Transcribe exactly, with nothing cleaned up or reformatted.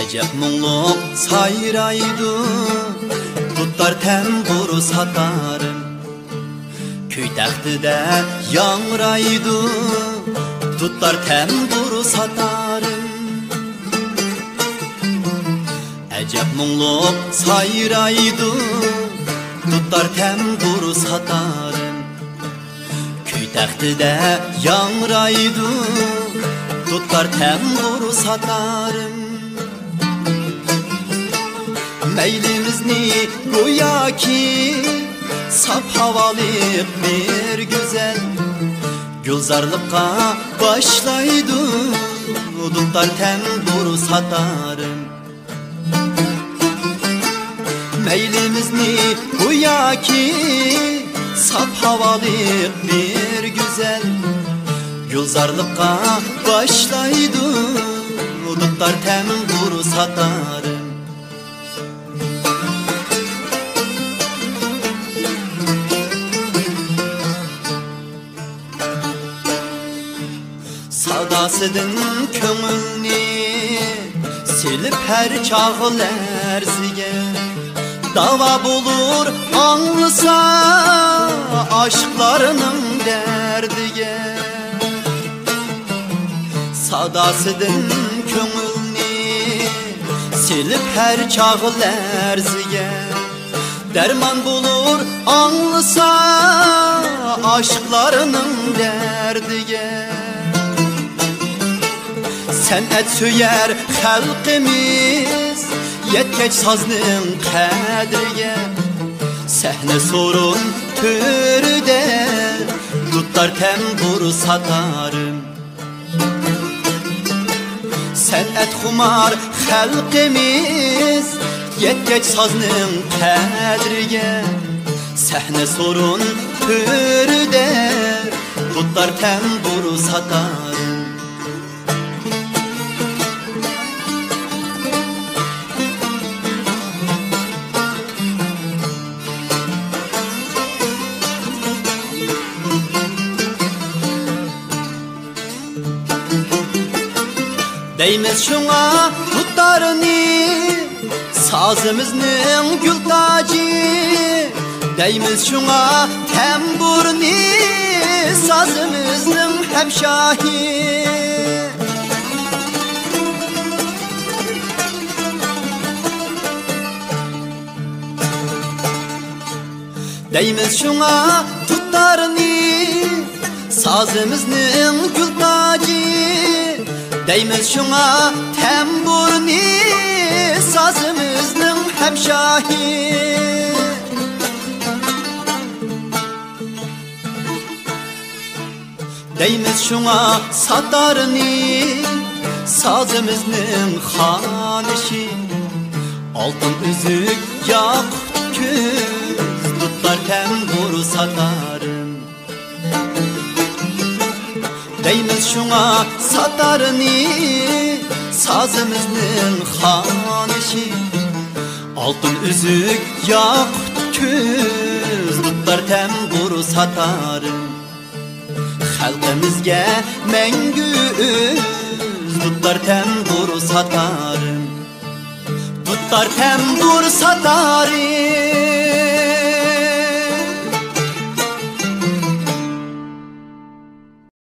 ئەجەب مۇڭلۇق سايرايدۇ دۇتار تەمبۇر ساتارىم. كۈي تەختىدە ياڭرايدۇ دۇتار تەمبۇر ساتارىم. ئەجەب مۇڭلۇق سايرايدۇ دۇتار تەمبۇر ساتارىم. كۈي تەختىدە ياڭرايدۇ دۇتار تەمبۇر ساتارىم. مەيلىمىزنى گوياكى ساپ ھاۋالىق بىر گۈزەل گۈلزارلىققا باشلايدۇ دۇتار تەمبۇر ساتارىم. مەيلىمىزنى گوياكى ساپ ھاۋالىق بىر گۈزەل گۈلزارلىققا باشلايدۇ دۇتار تەمبۇر ساتارىم. ساداسىدىن كۆڭۈلنى سېلىپ ھەر چاغ لەرزىگە، داۋا بولۇر ئاڭلىسا ئاشىقلارنىڭ دەردىگە. ساداسىدىن كۆڭۈلنى سېلىپ ھەر چاغ لەرزىگە، دەرمان بولۇر ئاڭلىسا ئاشىقلارنىڭ دەردىگە. سەنئەت سۆيەر خەلقىمىز يەتكەچ سازنىڭ قەدرىگە، سەھنە سورۇن تۆرىدە دۇتار تەمبۇر ساتارىم. سەنئەتخۇمار خەلقىمىز يەتكەچ سازنىڭ قەدرىگە، سەھنە سورۇن تۆرىدە دۇتار تەمبۇر ساتارىم. دەيمىز شۇڭا دۇتارنى سازىمىزنىڭ گۈل تاجى، دەيمىز شۇڭا تەمبۇرنى سازىمىزنىڭ ھەمشاھى. دەيمىز شۇڭا دۇتارنى سازىمىزنىڭ گۈل تاجى، دەيمىز شۇڭا تەمبۇرنى سازىمىزنىڭ ھەمشاھى. دەيمىز شۇڭا ساتارنى سازىمىزنىڭ خانىشى، ئالتۇن ئۈزۈك ياقۇت كۈز دۇتار تەمبۇر ساتارىم. دەيمىز شۇڭا ساتارنى سازىمىزنىڭ خانىشى، ئالتۇن ئۈزۈك ياقۇت كۈز دۇتار تەمبۇر ساتارىم. خەلقىمىزگە مەڭگۈ ئۆز دۇتار تەمبۇر ساتارىم. دۇتار تەمبۇر ساتارىم.